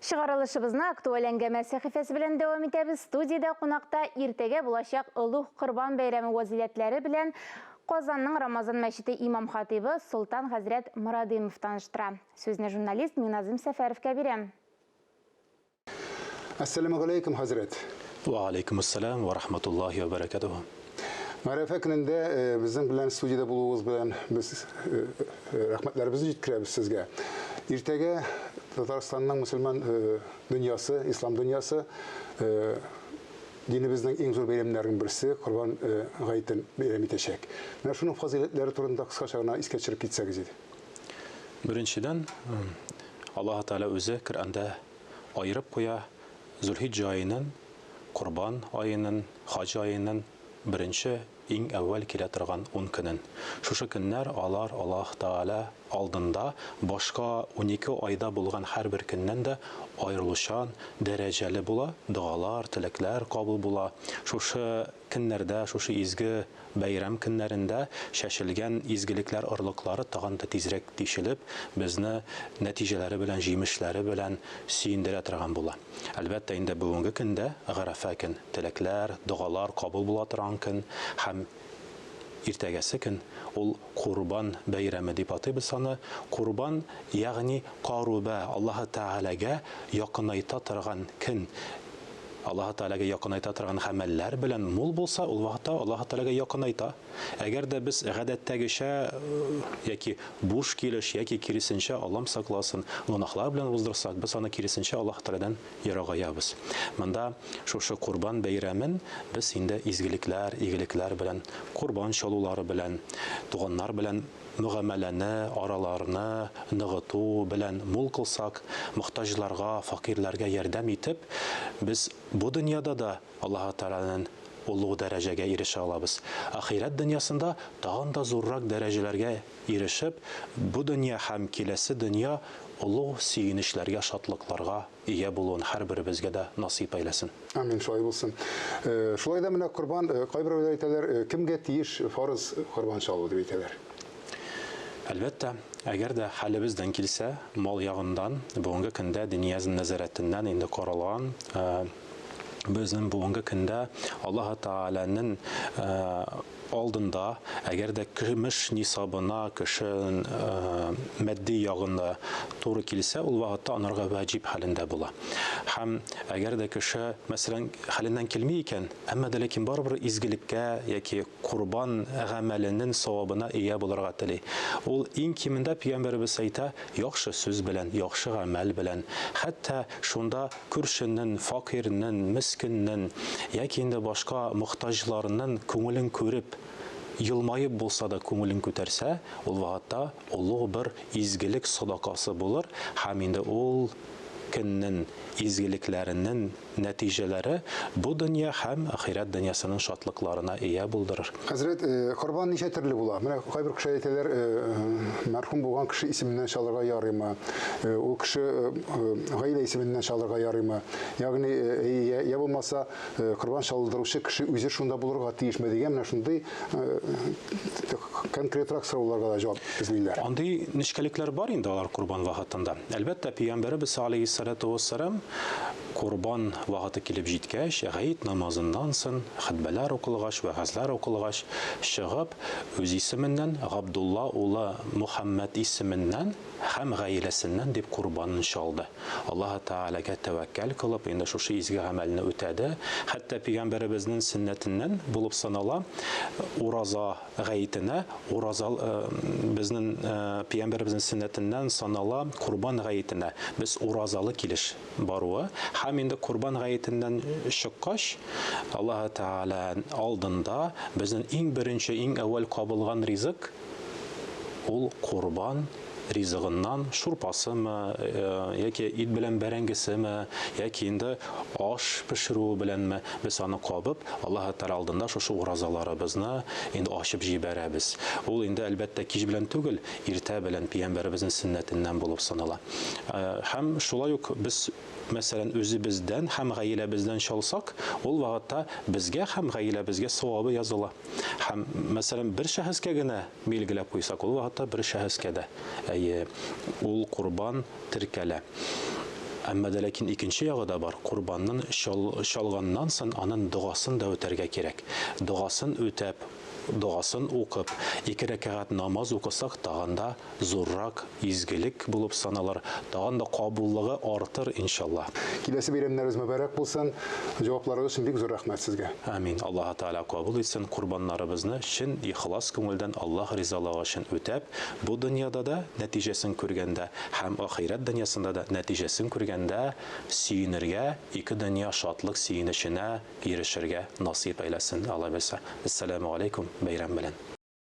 Чыгарылышыбызны актуаль әңгәмә сәхифәсе белән дәвам итәбез. Студиядә кунакта иртәгә булачак Олуг Корбан бәйрәме вазыйләтләре белән Казанның Рамазан мәчете имам-хатыйбы Солтан хәзрәт Морадыймов таныштыра. Сүзне журналист Миназым Сәфәровка бирәм. Әссәламегаләйкүм, хәзрәт. Вә аләйкүмәссәлам вә рахматуллаһи вә бәрәкәтүһү. Гарәфә көнендә безнең белән студиядә булуыгыз белән без рәхмәтләребезне җиткерәбез сезгә. Иртәгә Татарстанның мөселман дөньясы, ислам дөньясы динебезнең иң зур бәйрәмнәренең берсе Корбан гаетен бәйрәм итәчәк. Менә шуның фазыйләтләре турында кыскача гына искә төшереп китсәгез иде. Беренчедән, Аллаһы Тәгалә үзе Коръәндә аерып куя, Зөлхиҗҗә аенын, Корбан аенын, Хаҗ аенын беренче, иң әүвәл килә торган ун көнен. Шушы көннәр алар Аллаһ Тәгалә алдында башка 12 айда булган һәрбер көннән дә аерылучан, дәрәҗәле була, догалар, теләкләр кабул була. Шушы көннәрдә, шушы изге бәйрәм көннәрендә чәчелгән изгелекләр орлыклары тагын да тизрәк тишелеп, безне нәтиҗәләре белән, җимешләре белән сөендерә торган була. Әлбәттә инде, бүгенге көндә Гарәфә көн, теләкләр, догалар кабул була торган көн һәм иртәгәсе көн, ул Корбан бәйрәме дип атыйбыз аны. Корбан, ягъни карубә, Аллаһы Тәгаләгә якынайта торган көн. Аллаһы Тәгаләгә якынайта торган гамәлләр белән мул булса, ул вакытта Аллаһы Тәгаләгә якынайта. Әгәр дә без гадәттәгечә яки буш килеш, яки киресенчә, Аллам сакласын, гөнаһлар белән уздырсак, без аны киресенчә Аллаһы Тәгаләдән ерагаябыз. Монда шушы Корбан бәйрәмен без инде изгелекләр, игелекләр белән, корбан чалулары белән, туганнар белән мөгамәләне, араларны ныгыту белән мул кылсак, мохтаҗларга, фәкыйрьләргә ярдәм итеп, без бу дөньяда да Аллаһы Тәгаләнен олуг дәрәҗәгә ирешә алабыз. Ахирәт дөньясында тагын да зуррак дәрәҗәләргә ирешеп, бу дөнья һәм киләсе дөнья олуг сөенечләргә, шатлыкларга ия булуын һәрберебезгә дә насыйп әйләсен. Амин, шулай булсын. Шулай да менә корбан, кайберәүләр әйтәләр, кемгә тиеш фарыз корбан чалу дип әйтәләр. Әлбәттә, әгәр дә хәлебездән килсә, мал ягыннан, бүгенге көндә Диния нәзарәтеннән инде каралган, безнең бүгенге көндә Аллаһы Тәгаләнең алдында, әгәр дә көмеш нисабына кеше матди ягында туры килсә, ул вакытта анарга ваҗиб хәлендә була. Һәм әгәр дә кеше, мәсәлән, хәленнән килми икән, әмма дә ләкин барыбер изгелеккә яки корбан гамәленең савабына ия булырга тели. Ул иң кимендә, пәйгамбәребез әйтә, яхшы сүз белән, яхшы гамәл белән, хәтта шунда күршенең, факирнең, мескеннең яки инде башка мохтаҗларның күңелен күреп, елмаеп булса да күңелен күтәрсә, ул вакытта олуг бер изгелек садакасы булыр һәм инде ул көннең изгелекләренең нәтиҗәләре бу дөнья һәм ахирәт дөньясының шатлыкларына ия булдырыр. Хәзрәт, корбан ничә төрле була? Менә кайбер кеше әйтәләр, мәрхүм булган кеше исеменнән чалырга ярыймы? Ул кеше гаилә исеменнән чалырга ярыймы? Ягъни, я булмаса, корбан чалдыручы кеше үзе шунда булырга тиешме дигән менә шундый конкретрак сорауларга да җавап эзлиләр. Андый нечкәлекләр бар инде алар корбан вакытында. Әлбәттә, пәйгамбәребез алейһиссалату вассалам корбан вакыты килеп җиткәч, гает намазыннан соң, хөтбәләр укылгач, вәгазьләр укылгач, чыгып, үз исеменнән, Габдулла улы Мухәммәд исеменнән һәм гаиләсеннән дип корбанын чалды. Аллаһы Тәгаләгә тәвәккәл кылып, инде шушы изге гамәлне үтәде. Хәтта пәйгамбәребезнең сөннәтеннән булып санала ураза гаетенә, ураза безнең пәйгамбәребезнең сөннәтеннән санала корбан гаетенә без уразалы килеш баруы һәм инде корбан гаетеннән чыккач, Аллаһы Тәгалә алдында безнең иң беренче, иң әүвәл кабылган ризык ул корбан ризыгыннан шурпасымы, яки ит белән бәрәңгесеме, яки инде аш пешерүе беләнме, без аны кабып, Аллаһы Тәгалә алдында шушы уразаларыбызны инде ачып җибәрәбез. Ул инде, әлбәттә, кич белән түгел, иртә белән пәйгамбәребезнең сөннәтеннән булып санала. Һәм шулай ук без, мәсәлән, үзебездән һәм гаиләбездән чалсак, ул вакытта безгә һәм гаиләбезгә савабы языла. Һәм, мәсәлән, бер шәхескә генә билгеләп куйсак, ул вакытта бер шәхескә дә, әйе, ул корбан теркәлә. Әмма дә ләкин икенче ягы да бар, корбаннын чалганнан сон анын догасын да үтәргә кирәк. Догасын үтәп, догасын укып, ике рәкәгать намаз укысак, тагын да зуррак изгелек булып саналыр, тагын да кабуллыгы артыр, иншалла. Киләсе бәйрәмнәребез мөбарәк булсын. Җавапларыгыз өчен бик зур рәхмәт сезгә. Амин. Аллаһы Тәгалә кабул итсен корбаннарыбызны чын ихлас күңелдән Аллаһ ризалыгы өчен үтәп, бу дөньяда да нәтиҗәсен күргәндә һәм ахирәт дөньясында да нәтиҗәсен күргәндә сөенергә, ике дөнья шатлык-сөенеченә ирешергә насыйп әйләсен, Аллабирса. Әссәламү аләйкүм, бәйрәм белән.